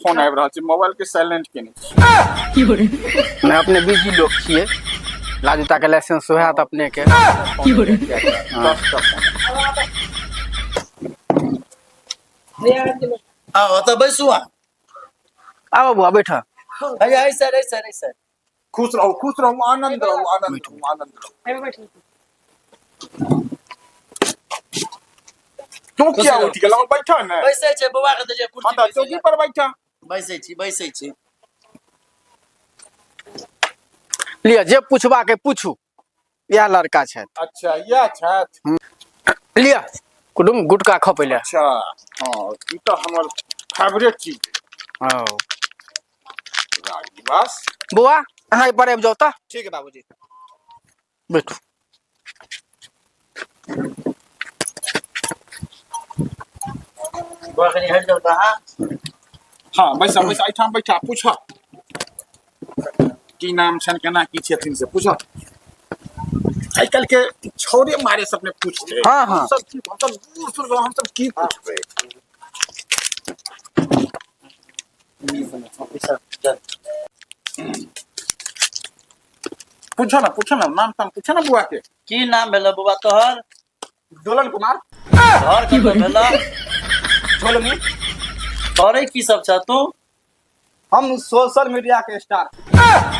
Phone आबि रहल छै, मोबाइल के साइलेंट केने छी। नहि, अपने बिजी लोक छियै। लाजूता के लाइसेंस सेहो हैत अपने के। 10 टा फोन। आउ, तऽ बैसू अहाँ। आबो बौआ, बैठ। हैया, एहि साइड, एहि साइड, एहि साइड। खुश रहू, खुश रहू, आनंद रहू, आनंद रहू, आनंद रहू। तू किया उठि गेलौ? बैठ ने। बैसै छै बौआ के दैलियै कुर्सी। हँ, तऽ बैसै चौकी पर बैठ। बैसै छी, बैसै छी। लिअ, जे पूछबाक अइ पूछू। इएह लड़का छथि। अच्छा, इएह छथि। लिअ कुटुम, गुटका खा पहिले। अच्छा, हँ, ई तऽ हमर फेवरेट चीज। हँ। राजनिवास। बौआ, अहाँ एहि पर आबि जाउ तऽ। ठीक है बाबूजी। बैठू। बौआ, कनि हटि जाउ तऽ अहाँ। हँ, बैसा बैसा, एहिठाम बैठा। पूछ, की नाम छनि, केना की छथिन से पूछ। आइ काल्हि के छौरे मारे सब ने पूछते। हाँ, हाँ। सब की, हम सब दूर दूर, हम सब की पूछबै? पूछो ना, पूछो ना, नाम ताम पूछो ना बुआ के। की नाम भेल बौआ तोहर? डोलन कुमार। घर कतऽ भेल? झोलनी। करै की सब छ तू? हम सोशल मीडिया के स्टार।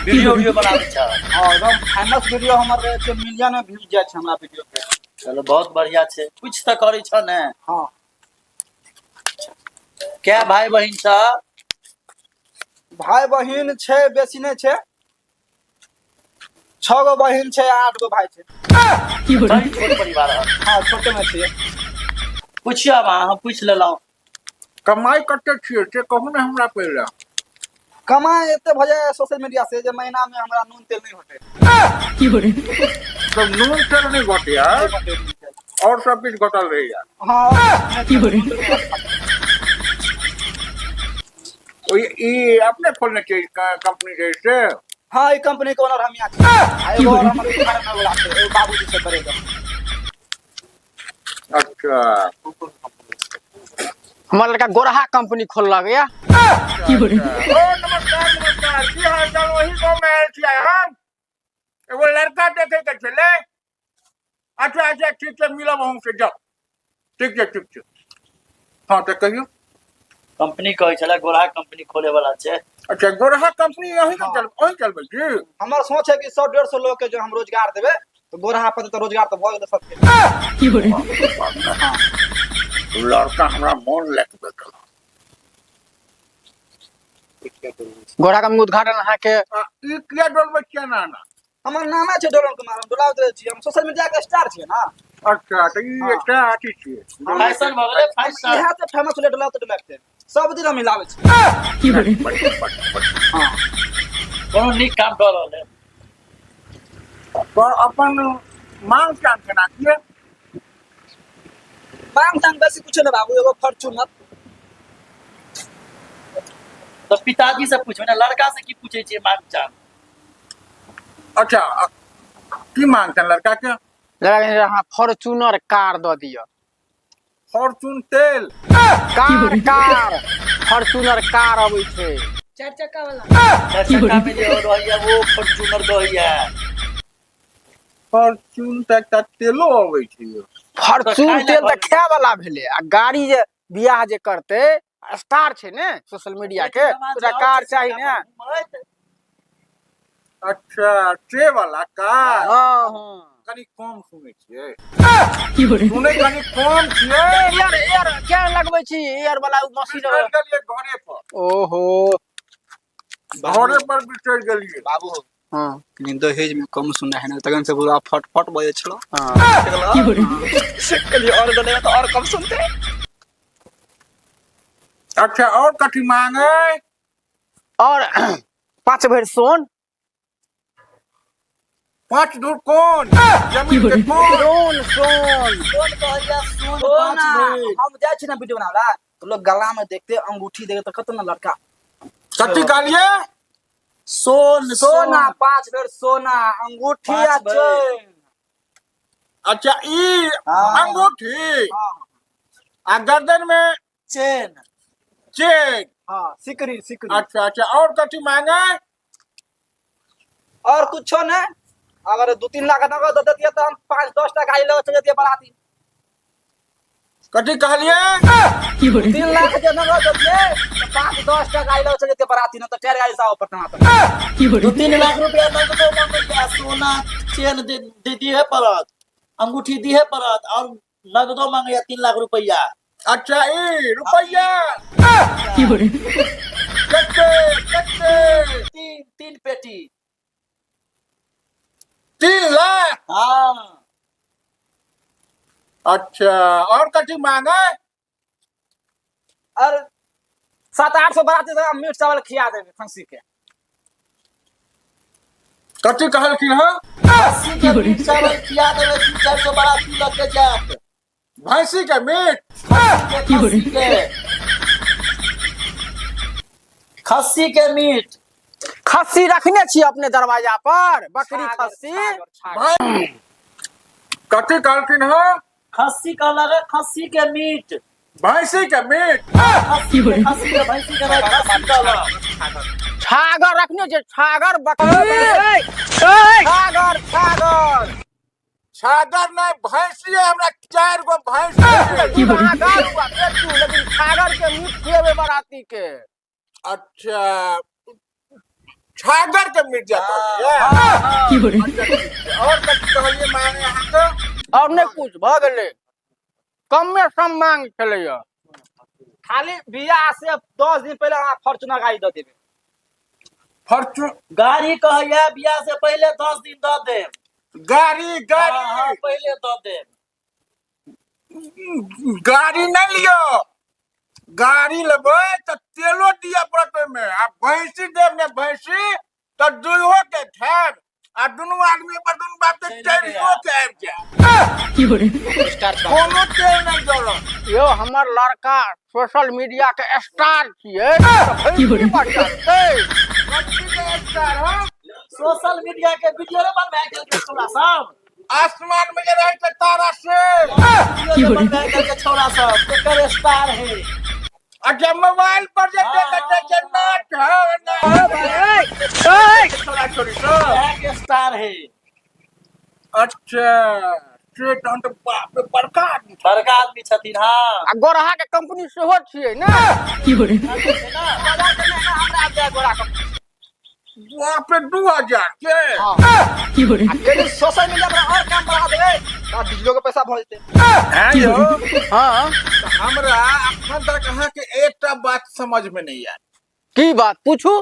वीडियो वीडियो बनाबै छ? हाँ, एकदम फेमस वीडियो हमर रहै छै, मिलियन में व्यूज जाइ छै हमरा वीडियो के। चलो, बहुत बढ़िया छै। कुछ तऽ करै छ ने? हाँ। कै भाई बहिन छ? भाई बहिन छै, बेसी नहि छै। 6 गो बहिन छै, 8 गो भाई छै। बड़ी छोट परिवार है। हाँ, छोटे में छियै। पूछियो आब अहाँ, हम पूछि लेलहुँ। कमाइ कते छियै से कहू ने हमरा पहिले। कमाइ एते भऽ जाय सोशल मीडिया से जे महीना में हमरा नून तेल नहीं घटे। तऽ नून तेल नहि घटैया? नहीं घटे नून तेल। और सब किछु घटल रहैया? हाँ। ई अपने खोलने छियै कंपनी जे से? हाँ, ई कंपनी के ओनर हम यहाँ छी आ एगो और हमर उद्घाटन वाला छै, एगो बाबूजी से करेगा। अच्छा। हमर लड़का गोरहा कंपनी खोललक या। ओ नमस्कार, नमस्कार, की हाल चाल? ओही गाँव में आयल छियै हम, एगो लड़का देखे के छलै। अच्छा अच्छा, ठीक छै, मिलब अहूँ से। जाउ, ठीक छै, ठीक छै। हँ, तऽ कहियौ। कंपनी कहै छलै, गोरहा कंपनी खोले वाला छै। अच्छा, गोरहा कंपनी अहीं के चल, अहीं चलबै छी? हमर सोच है कि 100 150 लोग के जो हम रोजगार देबै तऽ गोरहा पर तऽ रोजगार तऽ भऽ गेलै सबके। लड़का हमरा मोन लागि गेल। गोरहा कंपनी उद्घाटन अहाँके। ई किया डोलबै छियै ना ना? हमर नामे छै डोलन कुमार, हम डोलाबैत रहै छी। हम सोशल मीडिया के स्टार छियै ना। अच्छा, तऽ ई एकटा अथी छियै। फैशन भऽ गेलै फैशन। इएह तऽ फेमस होलै डोलाबते डोलाबते, सब दिन हम हिलाबै छी। बढ़िआँ, बढ़िआँ, बढ़िआँ। हाँ। कोनो नीक काम कऽ रहल है। तऽ अपन मांग चांग केना छियै? मांग तांग बेसी कुछो नहि बाबू, एगो फॉर्च्यूनर। तऽ पिताजी से पूछबै ने, लड़का से की पूछै छियै मांग चांग? अच्छा, की मांग छनि लड़का के? लड़का के अहाँ फॉर्चूनर कार दऽ दिअ। फॉर्चून तेल? कार, कार, फॉर्चूनर कार अबै छै। चारि चक्का वाला। चारि चक्का में जे रहैया ओ फॉर्च्यूनर कहैया। फॉर्चून तऽ एकटा तेलो अबै छै यौ। फॉर्चून खाय लए तेल तऽ भऽ खाय वाला भेलै आ गाड़ी जे बियाह जे करतै, स्टार छै ने सोशल मीडिया के, ओकरा कार चाही ने। अच्छा, से वाला कार। हाँ। कनि कम सुनै छियै, सुनै कनि कम छियै। एयर, एयर क्या लगबै छी, एयर वाला ओ मशीन। बिसरि गेलियै घरे पर। ओहो। घरे पर बिसरि गेलियै। बाबू। हाँ। कनि दहेज में कम सुना है ने, तखन से पूरा फट फट बजै छलो। हाँ। कनि और दऽ तऽ और कम सुनते। अच्छा, और कथी मांगे? और 5 भरि सोन। 5 धूर कोन जमीन के कोन? सोन, सोन। सोन कहैया, सोन। सोना। 5 भरि। हम जाइ छी ने वीडियो बनाबला तऽ लोग गला में देखते, अंगूठी देखते, तऽ कत ने लड़का। कथी कहलियै? सोन। सोना, 5 बेर सोना, अंगूठी आ 5 भरि। चैन। अच्छा, ई हाँ। अंगूठी हाँ। आ गर्दन में चेन। चेन। हाँ, सिकरी सिकरी। अच्छा अच्छा, और कथी मांगे? और कुछो नहीं, अगर 2-3 लाख नगद दे देतियै तऽ हम 5-10 टा गाड़ी लऽ चलि जैतियै बराती। कथी कहलियै? 3 लाख जे नगद देतियै तऽ 5-10 टा गाड़ी लऽ चलि जैतियै बराती, नहि तऽ टायर गाड़ी से आउ पटना तक। 2-3 लाख रुपया नगदो मंगैया, सोना चेन दे दिहे पड़त, अंगूठी दिहे पड़त, और नगदो मंगैया 3 लाख रुपया। अच्छा, ई रुपया कते कते? 3 पेटी। 3 लाख? हाँ। अच्छा, और कथी मांगे? और 700-800 बराती से मीट चावल खिया देबे खस्सी के। कथी कहलखिन हँ? खस्सी के मीट चावल खिया देबे, 300-400 बराती लऽ के जायत। भैंसी के मीट? खस्सी के, खस्सी के मीट। खस्सी रखने छी अपने दरवाजा पर, बकरी खस्सी। कथी कहलखिन हँ? खस्सी कहलक है, खस्सी के मीट। भैंसी के मीट? खस्सी के, खस्सी के, भैंसी के नहीं, खस्सी कहलक। छागर रखने छै, छागर बकरी, छागर छागर। छागर नहीं, भैंसी है, हमरा 4 गो भैंसी है। छागर हुआ, बेचू, लेकिन छागर के मीट खुएबे बराती के। अच्छा, छागर के मीट जाता है। और कथी कहलिए मांगे अहाँ के? और नहीं कुछ, भऽ गेलै, कमे सम मांग छलैया। खाली बियाह से 10 दिन पहिले अहाँ फॉर्च्यूनर गाड़ी दऽ देबै। फॉर्च्यून गाड़ी कहैया बियाह से पहिले 10 दिन दऽ देब। गाड़ी, गाड़ी। हाँ, पहिले दऽ देब। गाड़ी नहीं लियो, गाड़ी लेबै तऽ तेलो दिअ पड़त ओहिमे, आ भैंसी देब ने भैंसी तऽ दुइहो के खायब, आ दुनू आदमी पर दुनू बाप के चारियो के आबि जायब, कोनो तेल नहीं जरत। यो हमर लड़का सोशल मीडिया के स्टार छियै, तऽ भैंसी पर चढ़तै। कथी के स्टार हो? सोशल मीडिया के वीडियो रे बनबै गेल के छौड़ा सब, आसमान में जे रहै छै तारा से वीडियो बनबै गेल के छौड़ा सब, तेकर स्टार है। अच्छा, मोबाइल पर जे देखै छै नाच है, छोड़ा छोड़ी सब के स्टार है। अच्छा, से तहन तऽ बाप रे, बड़का आदमी, बड़का आदमी छथिन। हाँ, आ गोरहा के कंपनी सेहो छियै ने। बाप रे, 2000 के। यदि सोशल मीडिया पर और काम बढ़ा देबै तऽ डीजलो के पैसा भऽ जेतै। हैं यौ? हाँ। हमरा अखन तक अहाँके एकटा बात समझ में नहीं आयल। की बात पूछू?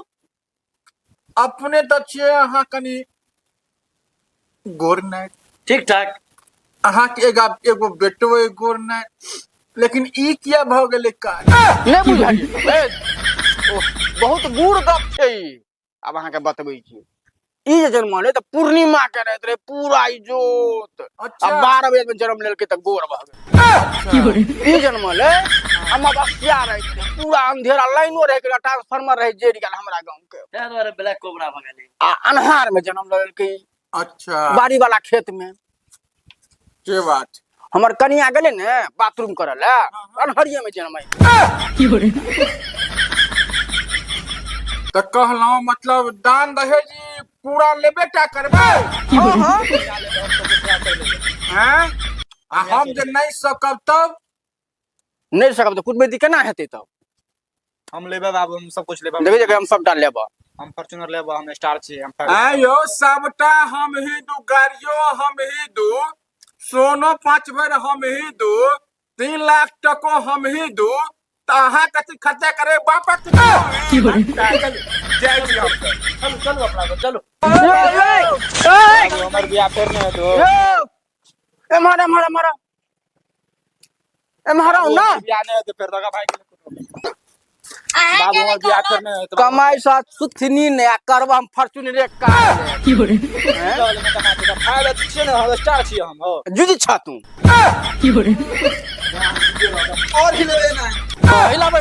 अपने तऽ छियै अहाँ कनि गोर नहि, ठीक ठाक, अहाँके एगो बेटो अइ गोर नहि, लेकिन ई किया भऽ गेलै काज? नहि बुझलियै, बहुत गूढ़ गप छै ई। आब अहाँके बतबै छी, ई जे जन्म तऽ पूर्णिमा के रहैत रहे पूरा इजोत। अच्छा। 12 बजे में जन्म लेलकै तऽ गोर भऽ गेल। ई जन्म ले अमावस्या रहैत रहे, पूरा अंधेरा, लाइनो रहे के ट्रांसफार्मर रहे जरि गेल हमरा गाँव के, ताहि दुआरे ब्लैक कोबरा भऽ गेलै। आ अन्हार में जन्म लेलकै। अच्छा, बाड़ी वाला खेत में। के बात? हमर कनिया गेलै ने बाथरूम करऽ लए, अन्हरिये में जन्म। तऽ कहलहुँ मतलब दान दहेज पूरा लेबे टा करबै? हाँ हाँ। हैं? आ हम जे नहीं सकब तब? नहीं सकब तऽ कुटमैती केना हेतै तब? हम लेबै बाबू, हम सब कुछ लेबै। देखै छै, हम सबटा लेबऽ, हम फॉर्च्यूनर लेबै, हम स्टार छी, हम। आँ यौ, सबटा हम ही दू, गाड़ियो हम ही दू, सोनो 5 भरि हम ही दू, 3 लाख टको हम ही दू, तऽ अहाँ कथी खर्चा करे बापक? जाइ छी हम। चलू चलू, अपना सब चलू। हमर बियाह फेर नहि हेतौ। एम्हर एम्हर एम्हर एम्हर आउ ना। बियाह नहि हेतौ फेर, दगा भागि गेलै बाबू, हमर बियाह फेर नहि हेतौ। कमाई सा सुथनी ने आ करब हम फॉर्च्यूनरे कार। फायदा छियै ने, हम स्टार छियै हम हो। जुझ छा तू। और ही लेबै ना। हिलाबै।